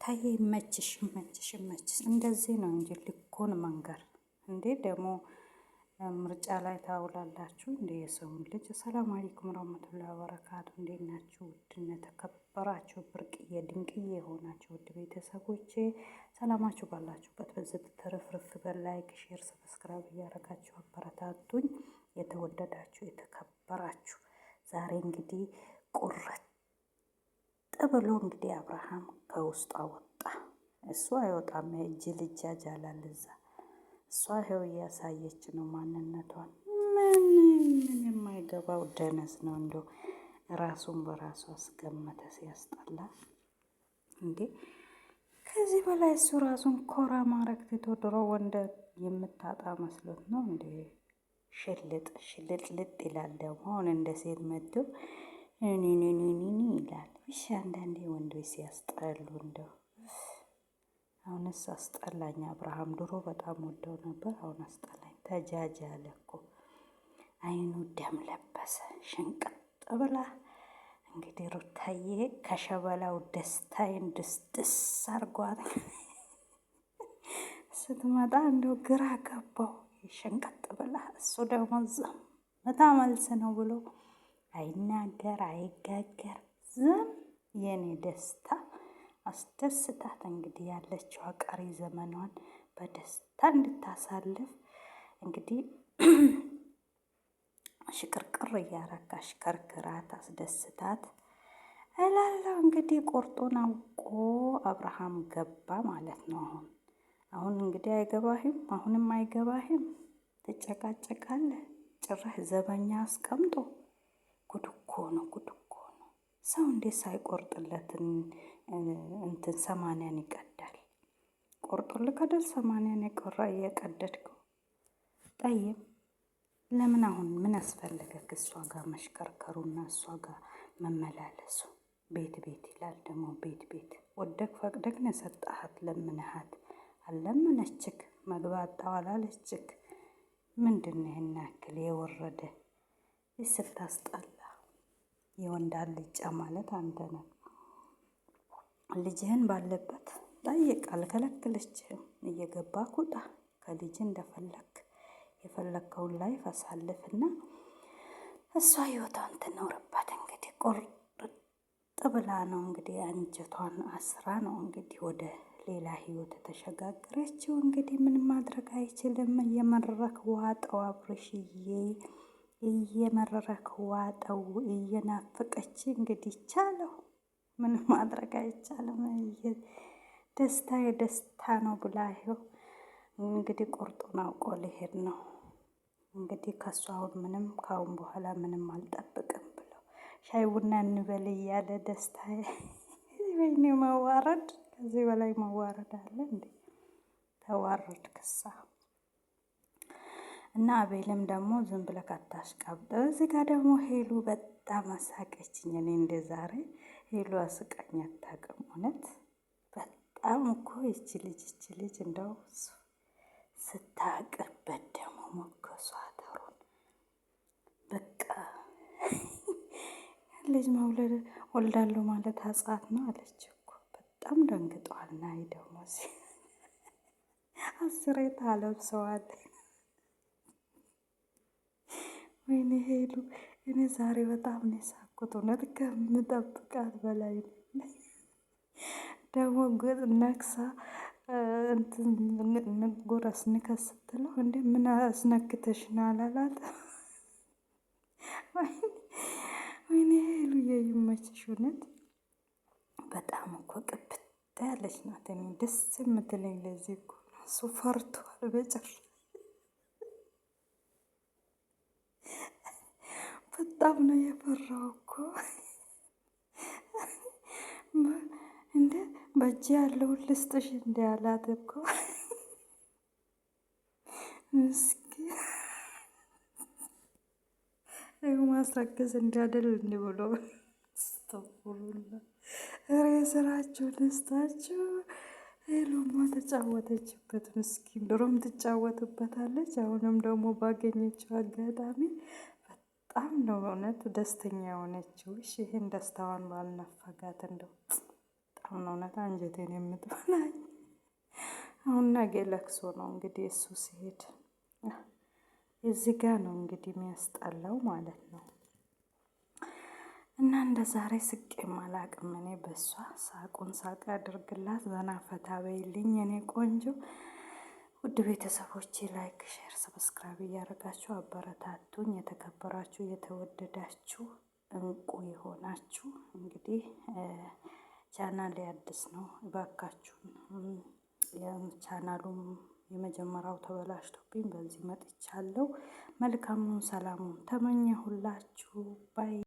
ሩታዬ ይመችሽ፣ ይመችሽ፣ ይመችሽ። እንደዚህ ነው እንጂ ልኩን መንገር እንዴ ደግሞ ምርጫ ላይ ታውላላችሁ እንደ የሰውን ልጅ። ሰላም አለይኩም ረህመቱላሂ ወበረካቱ። እንዴት ናችሁ? ውድና ተከበራችሁ ብርቅዬ ድንቅዬ የሆናችሁ ውድ ቤተሰቦቼ ሰላማችሁ ባላችሁበት በዚህ ተረፍርፍ በ like share፣ subscribe እያደረጋችሁ አበረታቱኝ። የተወደዳችሁ የተከበራችሁ ዛሬ እንግዲህ ቁርጥ ብሎ እንግዲህ አብርሃም ከውስጧ ወጣ። እሱ አይወጣም፣ የእጅ ልጅ ያጃላል እዛ። እሷ ይኸው እያሳየች ነው ማንነቷን። ምን ምን የማይገባው ደነዝ ነው እንደው ራሱን በራሱ አስገመተ። ሲያስጠላ እንዴ! ከዚህ በላይ እሱ ራሱን ኮራ ማድረግ ትቶ ድሮ ወንድ የምታጣ መስሎት ነው እንዴ? ሽልጥ ሽልጥ ልጥ ይላል ደግሞ አሁን እንደ ሴት መጥቶ እኔኔኔኔ ይላል። እሺ አንዳንዴ ወንዶች ሲያስጠሉ እንደው አሁንስ አስጠላኝ። አብርሃም ድሮ በጣም ወደው ነበር፣ አሁን አስጠላኝ። ተጃጃለ እኮ አይኑ ደም ለበሰ። ሽንቅጥ ብላ እንግዲህ ሩታዬ ከሸበላው ደስታዬን ድስድስ አርጓት ስትመጣ እንደው ግራ ገባው። ሽንቅጥ ብላ እሱ ደግሞ ዝምታ መልስ ነው ብሎ አይናገር አይጋገር ዝም የኔ ደስታ አስደስታት። እንግዲህ ያለችው ቀሪ ዘመኗን በደስታ እንድታሳልፍ እንግዲህ ሽቅርቅር እያረካ አሽከርክራት አስደስታት እላለሁ። እንግዲህ ቁርጡን አውቆ አብርሃም ገባ ማለት ነው። አሁን አሁን እንግዲህ አይገባህም፣ አሁንም አይገባህም፣ ትጨቃጨቃለህ። ጭራሽ ዘበኛ አስቀምጦ ጉድ እኮ ነው፣ ጉድ እኮ ነው። ሰው እንዴት ሳይቆርጥለት እንትን 80ን ይቀዳል? ቆርጦልህ አይደል 80ን የቆራ እየቀደድከው ጠይብ። ለምን አሁን ምን አስፈለገክ እሷ ጋር መሽከርከሩና እሷ ጋር መመላለሱ? ቤት ቤት ይላል ደግሞ ቤት ቤት። ወደክ ፈቅደክ ነው የሰጠሃት። ለምንሃት አለመነችክ፣ መግባት ጣዋላለችክ። ምንድን ነው ይህን ያክል የወረደ ስታስጠላ የወንድ አልጫ ማለት አንተ ነህ። ልጅህን ባለበት ጠይቅ፣ አልከለክለችህም። እየገባ ኩጣ ከልጅ እንደፈለክ የፈለግከውን ላይ አሳልፍና እሷ ህይወቷን ትኖርበት። እንግዲህ ቁርጥ ብላ ነው እንግዲህ አንጀቷን አስራ ነው እንግዲህ ወደ ሌላ ህይወት ተሸጋገረችው። እንግዲህ ምን ማድረግ አይችልም። እየመረረክ ዋጠው አብርሽዬ። እየመረረክ ዋጠው። እየናፈቀች እንግዲህ ቻለው፣ ምንም ማድረግ አይቻልም። ደስታ የደስታ ነው ብላ ይኸው እንግዲህ ቁርጡን አውቆ ሊሄድ ነው። እንግዲህ ከሱ አሁን ምንም ከአሁን በኋላ ምንም አልጠብቅም ብሎ ሻይ ቡና እንበል እያለ ደስታ። ወይኔ መዋረድ፣ ከዚህ በላይ መዋረድ አለ እንዴ? ተዋረድ ክሳ እና አቤልም ደግሞ ዝም ብለህ አታሽቃብጥ። እዚህ ጋር ደግሞ ሄሉ በጣም አሳቀችኝ። እኔ እንደ ዛሬ ሄሉ አስቃኝ አታውቅም። እውነት በጣም እኮ ይቺ ልጅ ይቺ ልጅ እንደው ስታቅርበት ደግሞ ሞገሷ ተሩን በቃ ልጅ መውለድ ወልዳለሁ ማለት አጻት ነው አለች እኮ። በጣም ደንግጠዋል። ናይ ደግሞ አስሬ ታለብሰዋል። ወይኔ ሄሉ፣ እኔ ዛሬ በጣም ነው የሳቅኩት። እውነት ከምጠብቃት በላይ ደግሞ ነክሳ እንትን ጎረስ ንከስ ስትለው እንዴ ምን አስነክተሽ ነው አላላት። ወይኔ ሄሉ ይመችሽ። እውነት በጣም እኮ ቅብት ያለች ናት። እኔ ደስ የምትለኝ ለዚህ እኮ ነው። እሱ ፈርቷል በጭራሽ በጣም ነው የፈራው እኮ እንደ በእጅ ያለውን ልስጥሽ እንደ ያላት እኮ ምስኪን ማስረገዝ እንዲያደል እንዲ ብሎ ስተፉሉላ ሬ ስራችሁ ልስጣችሁ። ሄሉማ ተጫወተችበት። ምስኪን ድሮም ትጫወትበታለች። አሁንም ደግሞ ባገኘችው አጋጣሚ በጣም ነው በእውነት ደስተኛ የሆነችው። እሺ ይህን ደስታዋን ባልነፈጋት እንደው በጣም ነው እውነት አንጀቴን የምትበላኝ። አሁን ነገ ለቅሶ ነው እንግዲህ እሱ ሲሄድ እዚህ ጋ ነው እንግዲህ የሚያስጠላው ማለት ነው። እና እንደ ዛሬ ስቄም አላቅም እኔ በሷ ሳቁን ሳቅ አድርግላት። ዘና ፈታ በይልኝ የኔ ቆንጆ። ውድ ቤተሰቦቼ like፣ share፣ subscribe እያደረጋችሁ አበረታቱኝ። የተከበራችሁ የተወደዳችሁ እንቁ የሆናችሁ እንግዲህ ቻናል አዲስ ነው፣ እባካችሁን ቻናሉም የመጀመሪያው ተበላሽቶብኝ በዚህ መጥቻለሁ። መልካሙን ሰላሙን ተመኘሁላችሁ bye።